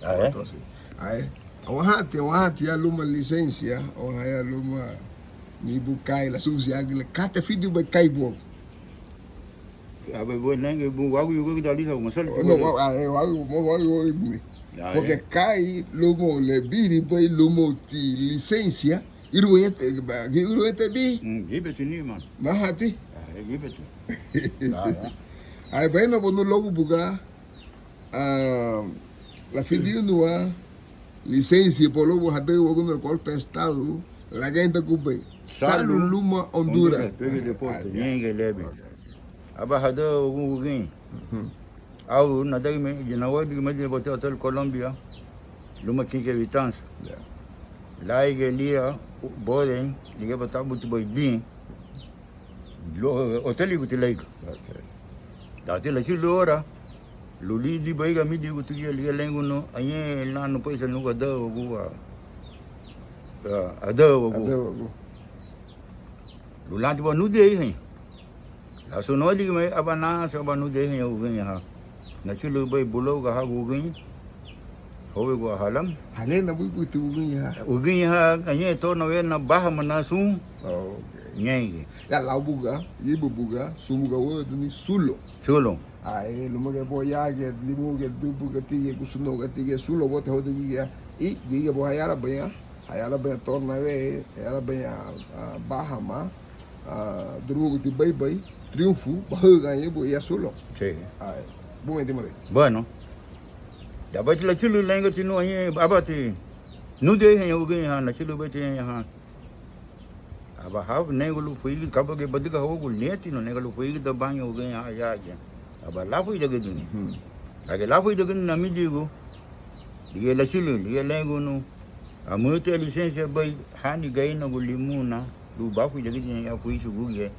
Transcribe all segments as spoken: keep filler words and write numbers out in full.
Entonces, awanhati, awanhati ya luma licencia, awanhaya luma ni bu kai lasubudiragüle, katei afidiubei kai buagu. Aba bue nenge bu wagu yugu da lisa masali. No, wa- ah, eh, wagu, mo wagu, wagu. Porque kai lumoun le biri bei lumoun ti licencia, iruete, iruete bi. Gibeti ni man. Mahati. Gibeti. Ai, bueno, bonu logu buga. Ah, lafidiunua licencia, bolo bu hadügüwaguna golpe de estado, lageindaguba salu luma Honduras. Pegei deporte, ñeingiñe lebi. Aba hadügüwagun wügüriña. Au nadagime, ginawadigimadi boti hotel Colombia, luma kinke vitansa. Lárigiñe liña boden, ligía batabuti bei din. Lo, hotel guti leiga. Dati lachülü ora, lun lidin beiga midin guti gia ligía lengunu, añe lanu paisa nuga adügüwagu, adügüwagu. Lun lanti ba nudei haña. Lasu nuadigimei aba nasi aba nudei haña wügüriña ha. Nachülübei bulouga ha wügüriña. Hóuwegua halam. Halena buibuti wügüriña ha. Wügüriña ha, añe torna wena bahamana sun. Ok. Ñeingiñe. Ya lau buga, yibu buga, sun buga wüdüni sulu. Sulu. Ai, luma giñe bo yagiñe, limu giñe, dubu gati giñe, gusunau gati giñe, sulu bote hóudügü giñe. I, giñe bo hayarabaña, hayarabaña torna we, hayarabaña, ah, bahama. Ah, duruguti beibei, triunfu, bahügañebu, ya sulu. Sí. Ai, bumeti murei. Bueno. Dabati lachülü lengeti nu añe, abati. Nudei haña wügüriña ha, nachülübei ti haña ha. Aba ha, negu lun fuigi, kaba giñe badüga hawagu liñeti nu, negu lun fuigi dabaña wügüriña ha yagiñe. Aba láfuridagüdüni. Agi láfuridagüdüni namidigu. Ligía lachülü, ligía lengunu. Amütia licencia bei, hani Garínagu limuna, lun báfuridagüdüña ya fuisu gugiñe,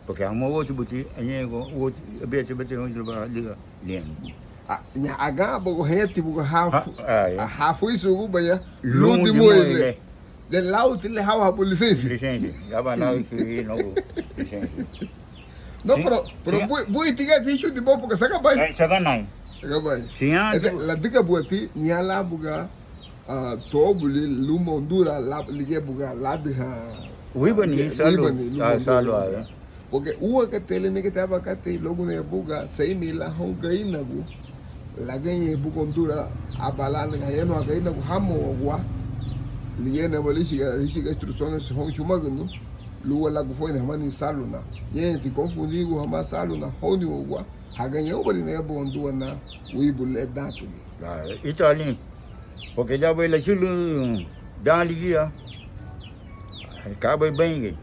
porque amá wóutibuti, añeguaü, wóuti, abeti, abeti, wóuti, ba, liga, lienu. Ah, ña, aganba gu henti buga ha, ha, fu-, ah, ya, ha fuisugubaña, lun dimuei le. Le lauti le hawahabu licencia. Licencia. Yaba nau isi no licencia. No, pero, pero bui, bui tiga ti chuti bo porque sagabai. Sagabai. Sagabai. Siñati. Ladüga buati, ña la buga, ah, tobuli luma Honduras, la, ligía buga, ladüga. Wibani, ah, salu, wibani, luma, ah, Honduras, salu, ah, ya. Porque ua katei le nege te aba katei, luagu ne buga, seimi lan houn Garínagu. Lagei buga Honduras, aba lan nege hayanu Garínagu hamawagua. Ligía ne aba líchiga, líchiga instrucciones houn chumagünü. Lun ua lagu foin hamani saluna. Yenti confundigu hamá saluna, houniwagua. Hagañoubali nege buga Honduras na, wibu le dantuli. Ah, itali. Porque ya bei lachülü dan ligía, ka bei beingei.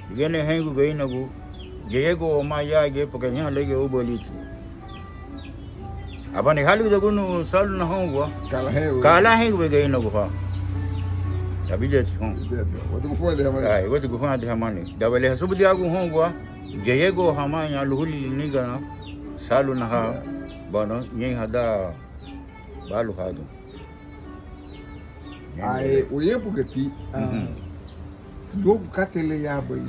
Ligía ne hengu Garínagu, geyegu hamá yagiñe, porque ña halegi ubalitu. Aba ni hálügüdagunu saluna houngua. Ka lan hengu. Ka lan hengu bei Garínagu ha. Abideti houn. Abideti. Watugu fuandi hamani. Ai, watugu fuandi hamani. Daba le hasubudiagun houngua, geyegu hamá ña luhuli nigana saluna ha. Ya. Bueno, ñein hadan baluhadu. Ai, oye, porque ti, ah, luagu katei le yabei,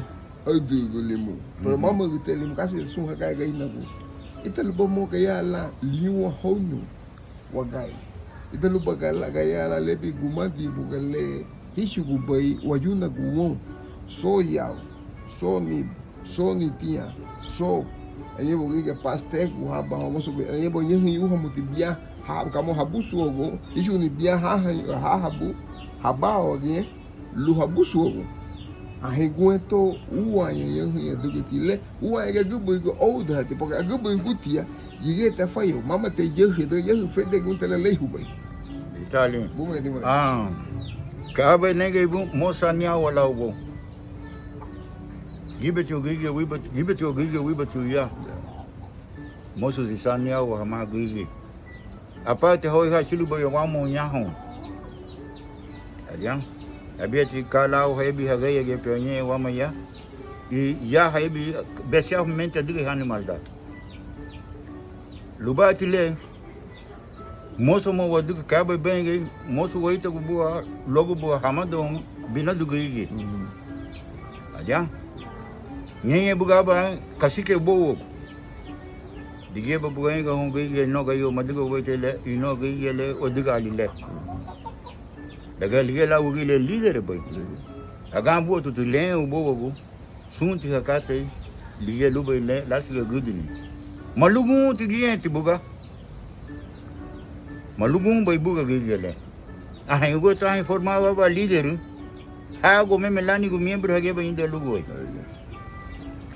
aüdügu limu. Pero mama güte limu, kasi sun hagaya Garínagu. Ita luba mo gaya lan liña hounu wagai. Ita luba gaya lan lebi gumadi buga le híchugubei wayunagu woun. So yau, so nibu. So nitiña, so, añahein buga giñe pastegu haba houn mosu, añahein buga ñühüñü hamuti bián, ha, kamo habusuagun, íchuguni bián hahabu, habawagiñe, lun habusuagun. Anhein guentó, úaaña ñühüñü adügüti le, úaaña giñe agübürigu óudahati, porque agübürigu tia, yigía tia fayau, mama tia yahü, yahü fedegun tia le leihubei. Itali. Bumeti murei. Ah, ka bei nege bun, mosu aniawa lau bou. Gíbetiña gürigia wíbetiña, gíbetiña gürigia wíbetiña ya. Mosu sisani awa hamá gürigia. Aparte houn ha achülübei wámagua ñahoun. Adián. Abiati ka lau hayebi hageia ge peñe wama ya. I ya hayebi besiahumenti adügei hani malda. Lubati le. Mosu ma wadügü kaba bengei, mosu waitagubua, luagubua hamadoun binadu gürigia. Adián. Ñeñe buga aban cacique ubouagu. Ligíaba buga ariñaga houn gürigia, inoga yo, madügabubaite le, inoga gürigia le wadügaali le. Ladüga ligía lan wügüri le líderebei. Aganbúatu ti le ubouagu, sunti ha katei, ligía lubéi le lásügürügüdüni. Malugunti giñeti buga. Malugunbei buga gürigia le. Anhein guentó, anhein formaba aban líderü, ha gumeme lánigu miembro hagíaba ñein dan lúguei.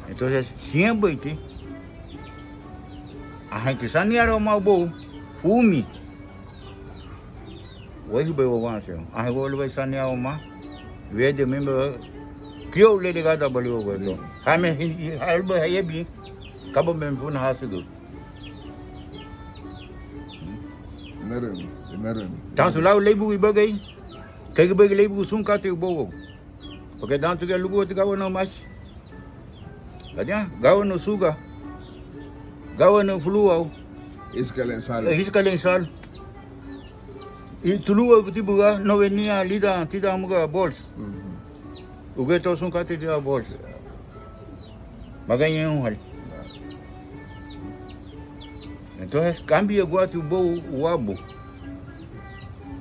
Entonces, siñábeiti, anheinti sanearan wamá ubóu, fumi, wéihubei wawanserun. Anhein wau lubéi sanearan wamá, wéidiña miembro, kioun le ligadabalin wau guentó. Hame, ha lubéi hayabin, kaba meme funa hásügü. Inarüni, inarüni. Tansu lau léibugun ibagari, kei gubei léibugun sun katei ubouagu. Porque dantu giñe lúguati gawana masi. Adian, gawana suga. Gawana fuluwau. Ísüka lensal. Eh, ísüka lensal. I tuluwagüti buga, no venía lidan, tidan hamuga bolsa. Ujú. Uguñe to sun katei tidan bolsa. Magañeihali. Entonces, kámbiaguati ubóu wabu.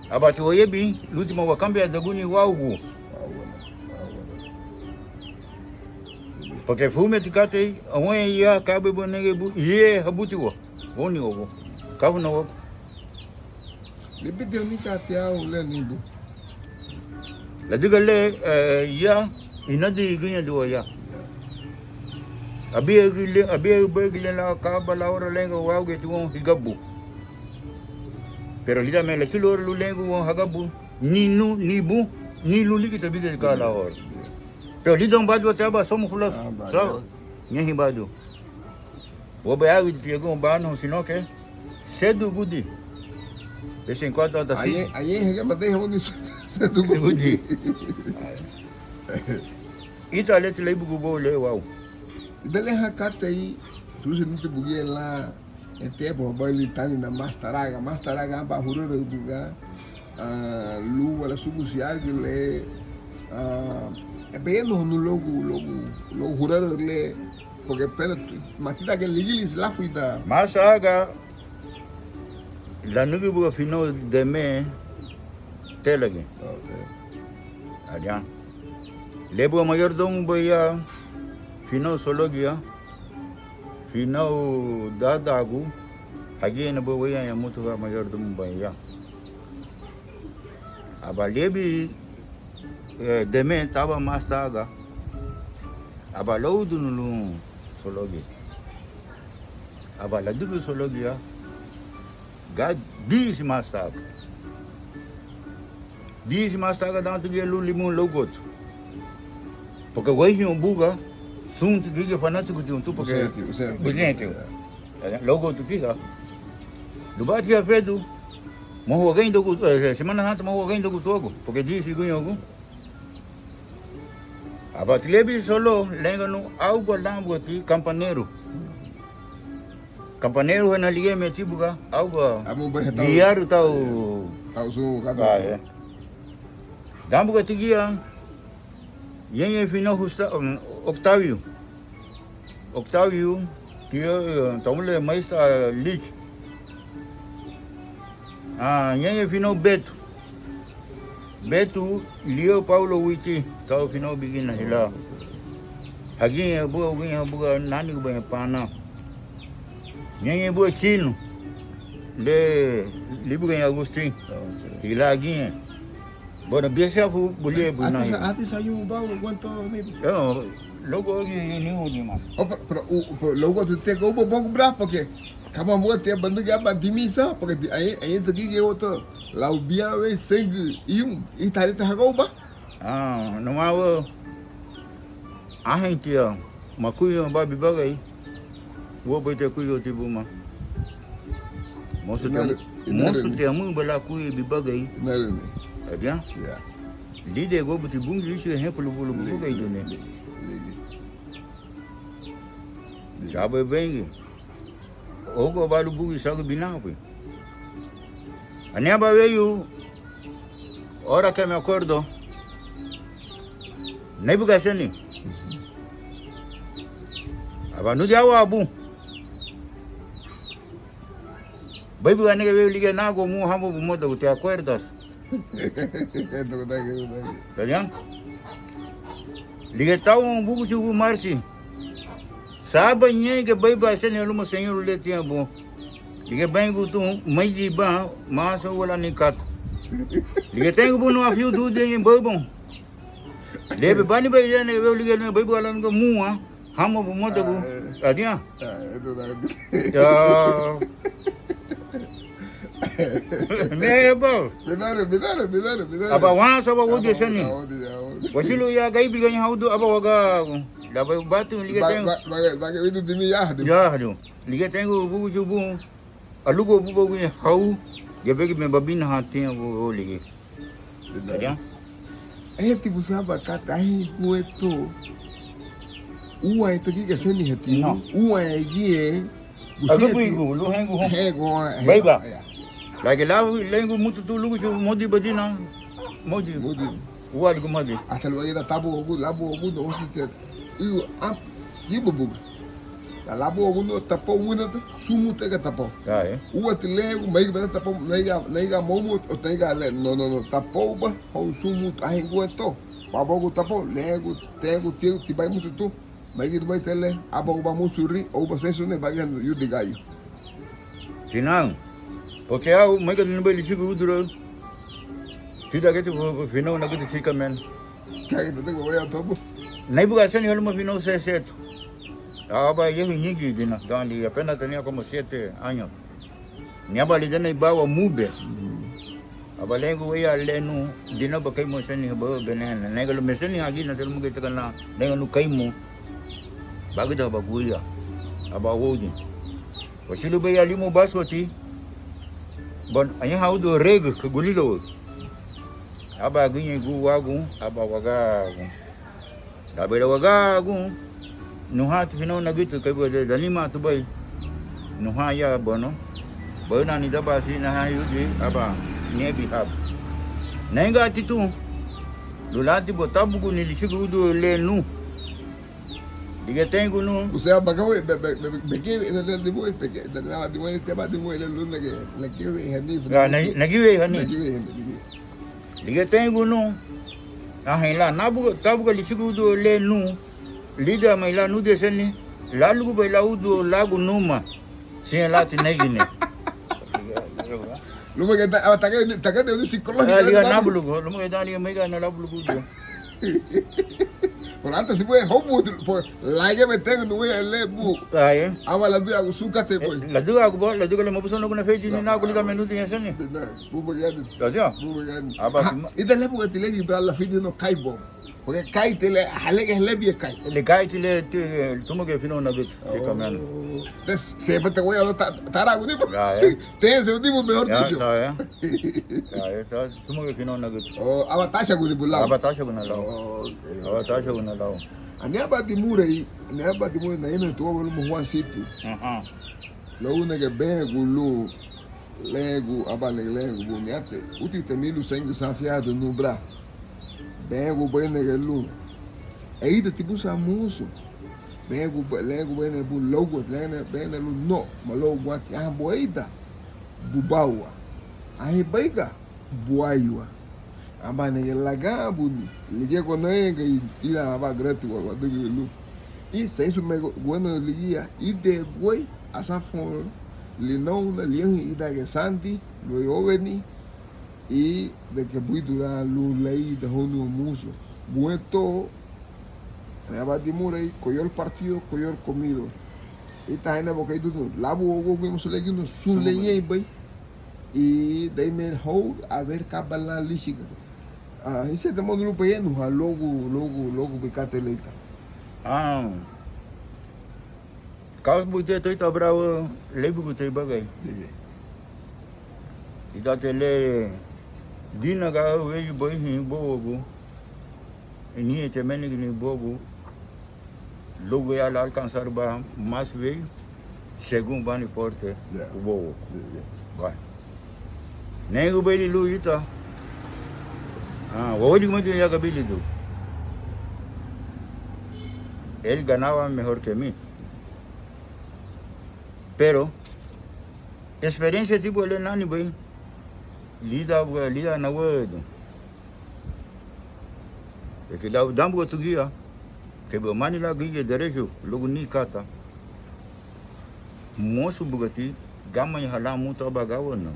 Ábati wayabin, lúntima wakámbiadaguni wáugu. Porque fumeti katei, awaña ya, kabei bu, nege bu, ye habutiwa. Wóuniwagu. Káfuna wagu. Libiti ni katei au le nibu. Ladüga le, eh, ya, inadi güñadiwa ya. Abia güle, abia güle la kaba la ora lenga wau geti woun higabu. Pero lidan me lachülü ora lun lengu woun hagabu, ni nu, ni bu, ni lun ligita bideri ka la ora. Pero lidoun badiwa te aban somu fulasu. Ah, badiwa. So, ñeinhin badiwa. Wabei ágüti ti agun banu, sino que sedugudi. Vez en cuando anda así. Añe, añe, hege madei honi sedugudi. Sedugudi. Ítara leti léibugun ubóu le wau. Ida liña ha katei, susereti buguya lan, en tiempo baili tánina mastaraga, mastaraga aban huraraü buga, ah, lun wala sugusi agüle, ah, ebeyenu hanu luagu, luagu, luagu huraraü le, porque pena, matidan giñe ligilisi láfuida. Mastaraga, lanügübü buga finóu Demé, télagi. Ok. Adian. Le buga mayordomo buga ya, finóu Sologia, finóu Dadagu, hagiñe na buga wéiyaaña mutu ha mayordomo buga ya. Aba liabin, eh, Demé taba mastaraga, aba lóudunu lun Sologia. Aba ladügün Sologia, ga díisi mastaraga. Díisi mastaraga dantu giñe lun limun lóugotu. Porque wéihiñoun buga, sunti gürigia fanático ti untu, porque busenti, busenti. Busenti. Lóugotu tiha. Lubá tiha fedu, mosu wageindagun, eh, Semana Santa mosu wageindagun tuagu, porque díisi guñogu. Aba ti liabin Solo, lenganu augua lánbugati campanero. Campanero hana ligía metibuga, augua diario tau. Tau sun, ah, eh. Dánbugati giñe, ñeinñein finóu Justa-, um, Octavio. Octavio, tío, eh, tamule maestra Lich. Ah, ñeinñein finóu Betu. Betu, liabin Paulo Witi, tau finóu Bigina hilá. Hagiñe buga, hagiñe buga, nánigubaña pana. Ñeinñein buga Chinu, le, líbugaña Agustín. Hilá giñe. Bueno, biasiafu buliebu. Ati sa, ati sa yumu bau, guanto, amigo. Yo, luagu agi ni última. Oh, pero, pero, u-, pero luagu tu te go bo bogu bra, porque kama mo te bandu ya ba dimisa, porque di, ahí, ahí te gigi otro, lau bia we seng iun, i tare te hago ba. Ah, no ma wo. Anheinti ya makuña ba bibagari, uabei te kuyotibu ma. Mosu te amu-, mosu te amu ba la kuya bibagari. Adian? Líder guabuti Bungiu ichu ehempulu bulu bibagari dune. Chaba bengi. Ogo balu bugi sagu binawi. Aniaba weyu, ahora que me acuerdo, neibuga seni. Aba nudi awa abu. Beibuga nege weyu ligía nagua mu hama bumodagu, ¿te acuerdas? Ligía tau búguchu bu Marsi. Saba ñéingiñe beibuga seni luma señuru le tiña bu. Ligía beingu tun meigi ban masa ua lani kata. Ligía tengu bunu afiudu de ñein beibun. Lebe bani bei yene weyu ligía luna beibuga lanu ga mua. Hama bumodagu. Adiá. Mebo. Aba wansa aba wudi seni. Wasilu ya gaibiga ña haudu aba wagagu. Laba batu ligía tengu. Yahadu. Ligía tengu buguchu bu. Alugu bubaguña hau. Gebegi me babina hatiña bu ligi. Eti busaba kata ahi gueto. Ua eti giga seni heti. Ua egie. Agubuigu lu hengu. Beiba. Lagi lau lengu mutu tu luguchu modi badina. Modi. Ua ligu modi. Hasta luego da tabu ogu labu ogu no. Iu, ah, yibubuga. Lalabu oguno tapou wina ta, sumu tega tapou. Uati legu, maiga bena tapou, naiga, naiga momu, o naiga le, no, no, no, tapou ba, hau sumu, ahi gueto. Babogu tapou, legu, tegu, tiu, tibai mutu tu, maigi dubai tele, aba uba musuri, o uba sesune, bagi hanu yudi gayu. Tinan, porque au, maiga nubei lisigu uduro. Tida geti finau nagiti sikamen. Naibuga seni haluma finau sesetu. Aba yehu ñigi dina, dandi apenas tenía como siete años. Niaba lidena ibawa mube. Aba lengu weya lenu, dina bakaimu seni haba benena. Nega lu meseni agina telu muge tagana, nega nu kaimu. Bagida baguya. Aba wodi. Wasilu bei alimu basuati. Bon, aña haudu regu ke gulilo. Aba aguñe gu wagu, aba wagagu. Dabei la wagagu. Nuha tu finau nagitu ke bu de danima tu bai. Nuha ya bono. Bai nani daba si naha yudi aba niebi hab. Nenga titu. Lulati bo tabugu ni lisigu udu le nu. Diga tengu nu. O sea, bagawe, be, be, be, be, ke, le, le, dibu, be, ke, le, le, dibu, le, te ba, dibu, le, lu, le, ke, le, ke, we, hani, ya, na, nagi, we, hani. Nagi, we, hani, nagi. Diga tengu nu. Aha, la, nabu, tabu, ka, lisigu, du, le, nu. Lida, ma, la, nu, de, seni. La, lugu, ba, la, udu, lagu, numa. Sin lati neigini. Luma ke ta, ah, ta ke, ta ke de un psicólogo. Ah, liga nabulugu, luma ke ta liga meiga na labulugu. Por antes si bue hobu, por la ya me tengo no voy a leer bu. Aye. Aba la dua gu sukate boy. La dua gu bo, la dua le mabuso no kuna feji ni na gu liga menu de seni. Bu bu ya. La dua. Bu bu ya. Aba. Ida lebu ke ti lebi bra la fidi no kai bo. Porque kai ti le, halege lebi kai. Le kai ti le, tumo ke fino na bit. Te se pata voy a ta, tara guni bo. Ya, ya. Te se guni bo mejor dicho. Ya, ya. Ya, ya, tumo ke fino na bit. Oh, aba tasha guni bo lao. Aba tasha guni lao. Oh, okay. Aba tasha guni lao. Ani aba di murei, ani aba di murei na ino tu aba lumo Juan Situ. Aha. Lo una ke be gulu. Legu, aba le, legu, bu niate. Uti te milu sengi sanfiadu nubra. Begu bene gelu. Eida tibusa musu. Begu be, legu bene bu logu, lene, bene lu no. Ma logu guati, ah, bu eida. Bu bawa. Ahi baiga. Buayua. Aba nege laga buni. Ligia ko nege ila aba grati wa, wa degi lu. I seisu me go, bueno ligia. I de guai. Asa fon. Li no una liahi i dage sandi. Luei oveni. I de ke buidura lu lei de honu musu. Gueto. Aba dimurei. Koyol partido. Koyol comido. I ta hena boka i dudu. Labu ogo gui musu legi nu. Sun leñei bai. I dai me hou a ver kaba lan lisiga. Ah, ise te modu lupe yenu ha logu, logu, logu be kate leita. Ah. Kau bute toita bravo, lebu gute bagai. Ida te le dina ga weyu bai hin bogu. Ini te menigini bogu. Lugu ya la alcanzar ba más vei, según bani forte, ya, ubowo. Ya, ya. Ba. Negu beli lu ita. Ah, wawadi mati ya gabili du. Él ganaba mejor que mí. Pero Esperiencia tibu le nánibei lidan buga, lidan nawahadun. Eti lau dan buga tuguya, kei buga mani lan gürigia derecho luagu ni kata, mosu bugati gamaña lan mutu aban gawarnan.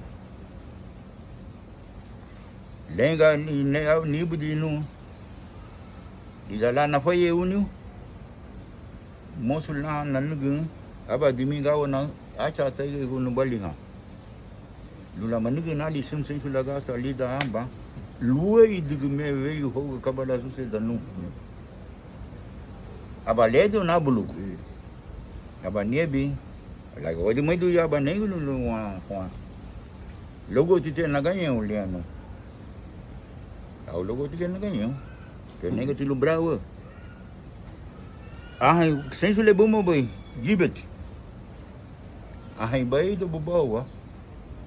Lenga ni, ni, nibudi nun lidan lan nafayeiruni, mosu lan nanügün aban dimí gawarnan, acha taigi gu nubalihan. Lun lan manügün naali sun seinsu lagata lidan aban luéidügüme weyu houn kaba lan asusereda nun. Aba ledin nabulugu. Aba niabin, lagawadimaidun ya aba neigulu lun wa, wa. Luagu ti te nagañeirun lianu. Au luagu ti te nagañeirun. Ke nege ti lubra wa. Anhein seinsu le bumabei, gíbeti. Anhein baida bubawa,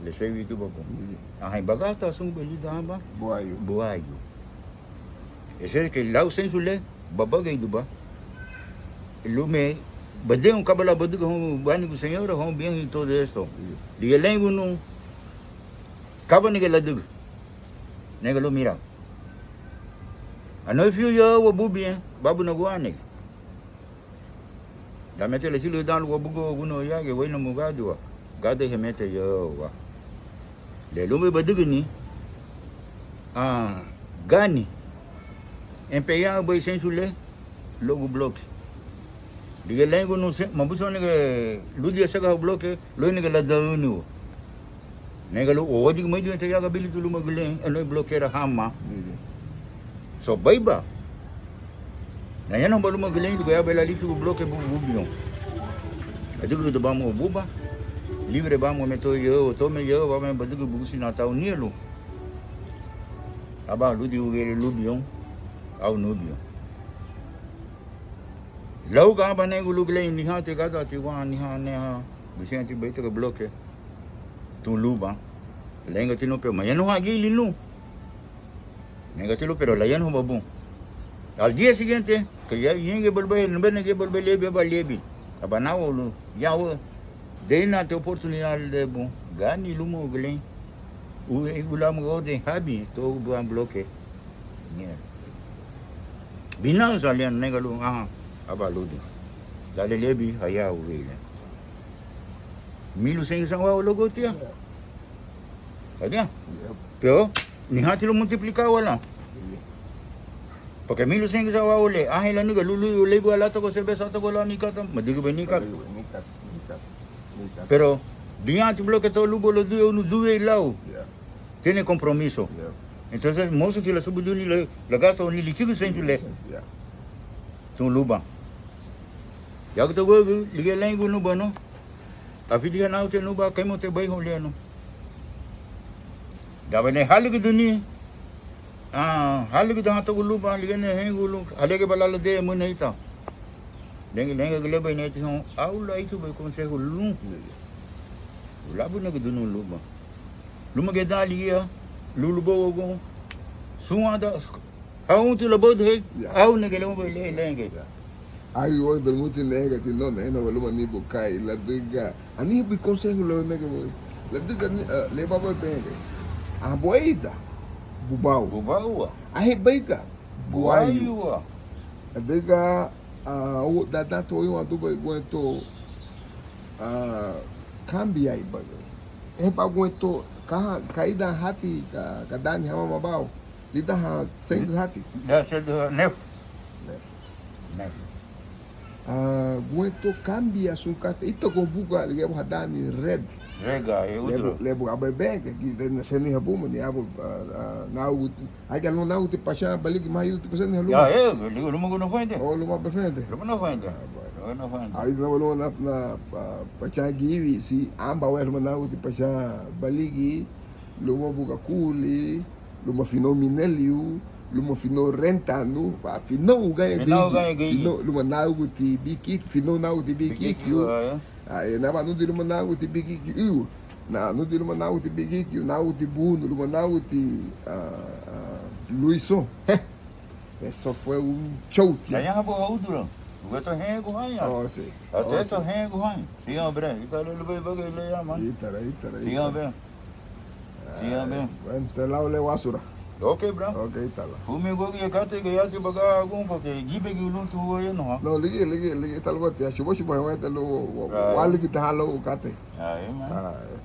leseriwiduba bun. Anhein bagata sun beli daba. Buayu. Buayu. Ese ke lau seinsu le babageiduba. Lun me badeirun kaba lan badüga houn bánigu señora, houn biahin todo esto. Ligía leingunu kaba nege ladüga. Nege lun mira. Anói fiu ya wabubiñe, babu naguane. Damete lachülü dan lun wabuga waguna yagiñe weinamu gadiwa. Gada hemete ya wa. Le lunbei badügüni, ah, gani. Empeña bei seinsu le luagu bloke. Ligía leingunu se, mabusen nege ludin asagaha bloke, luéi nege ladaüniwa. Nege lun wawadigimeidun te yagabilitu luma gülein, anói bloke ra hama. So baiba. Nayanuhaba luma gülein lun gayarabei lan líchugun bloke bu, bubiñoun. Adügüda bamu buba, libre bamu me to ya, to me ya, bame badügün bugusina tau nialu. Aba ludin wügüri lubiñoun, au nubiñoun. Lau gaba negu lun gülein niha ti gada ti wa niha neha, busenti beita ga bloke. Tun luban. Lenga ti nun pe mañana ha gili nun. Nega ti lun, pero layanuhaba bun. Al día siguiente, ke ya ñeingiñe balbei, nubei nege balbei liabin, aba liabin. Aba nawa lun, ya wa. Deina te oportunidad le bun. Gani luma gülein. U, u lamu orden habi, to buan bloke. Binansa lian nega lun, aha, aba ludin. Dale liabin, haya u le. Milu seingu san wa logo tia. Sabia? Pero nihati lun multiplica wa lan. Porque milu seingu san wa le, aha, la nuga lulu leibu ala togo sebe sa togo la ni kata, madügübei ni kata. Pero dianti bloke to lubo lo du, unu duwe lau. Tiene compromiso. Entonces mosu ti la subuduni le, la gasa ni lichigu seingu le. Tun luban. Yaguta gugu, ligía lengu nuba no. Afidiha naute nuba, kaimote baiho lianu. Daba ne haligiduni. Ah, haligida hatogu luba, ligía ne hengu lu, halege balala de muna ita. Lenga, lenga gilebe ne ti hon, au la isu bai consejo lun. Labu ne gidunu luba. Luma geda ligía, lulubo wogo. Suada, Auntu labadu hei, au nege lema bai le, lenge. Ai, oi, bermuti nega ti no, nena waluma ni bukai, ladüga. Ani bui consejo lo nega bui. Ladüga ni, ah, le baba benge. Ah, boida. Bubau. Bubau. Ahe baiga. Buayu. Buayu. Ladüga, ah, o, da, da, to, yo, aduba, guento, ah, cambia, baga. Eh, ba, guento, ka, kaida hati, ka, ka dani hama mabau. Lidan ha seingu hati. Ya, seingu ha, nef. Nef. Nef. Ah, guento kambia sun kata. Ita kon buga, ligía bu hadani red. Rega, e udra. Lebu, lebu abe bege, gi de na seni habuma, ni abu, ah, ah, na u, ai, ya luma na uti pasha, baligi ma yuti pasha ni haluma. Ya, e, ligu luma guna fuente. O, luma be fuente. Luma na fuente. Ah, bueno. Luma na fuente. Ai, na luma na, na, pa, pasha giwi, si, amba we luma na uti pasha, baligi, luma buga kuli, luma finou mineliu, luma finou rentanu, ba, finou ugaña. Finou ugaña gigi. Finou, luma naguti bikiki, finou naguti bikiki. Bikiki, ah, ya. Ah, e, naba nudi luma naguti bikiki, iu. Na, nudi luma naguti bikiki, naguti bunu, luma naguti, ah, ah, luiso. Eso fue un show, tío. Daña habo audura. Guentó hénrenguhaña. Oh, sí. Hasta eso hénrenguhaña. Sí, hombre. Ítara lubéi ibagari le ya, man. Ítara, ítara, sí, hombre. Sí, hombre. Bueno, te lau le wásura. Ok, bro. Ok, tala. Furumiñeguagüya katei, gayaraati baga agunbage, gíbegi lun tuguya nuha. No, ligía, ligía, ligía, tala guati, ya, suba, suba, ya, te lu, wa, wa, ligía, te ha, lu, katei. Ay, man. Ay.